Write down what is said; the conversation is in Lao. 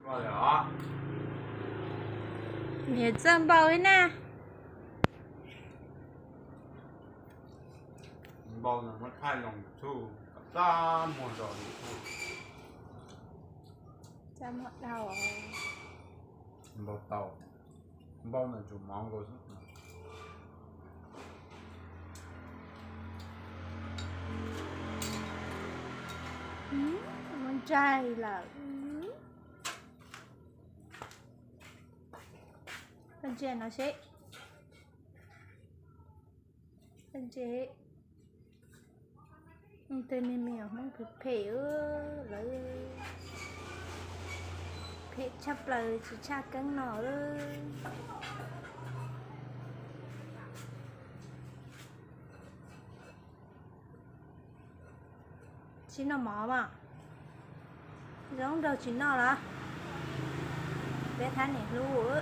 报了啊。你也真报一呢。你报那么太冷处，大莫找你处。这么到哦。你报到，你报那就忙过去。嗯，我们摘了。嗯。 ເພິ່ນເຈັບເນາະເຊະ ເພິ່ນເຈັບ ອືມ ແຕ່ແມ່ໆ ມັນເພເອີ ເລີ ເພຊະເປີ ຊິຊາເກິ່ງໜໍເອີ. ຊິນອນໝໍບໍ່? ຕ້ອງເດີນຊິນອນລະ ເວທານີ້ຮູ້ເອີ.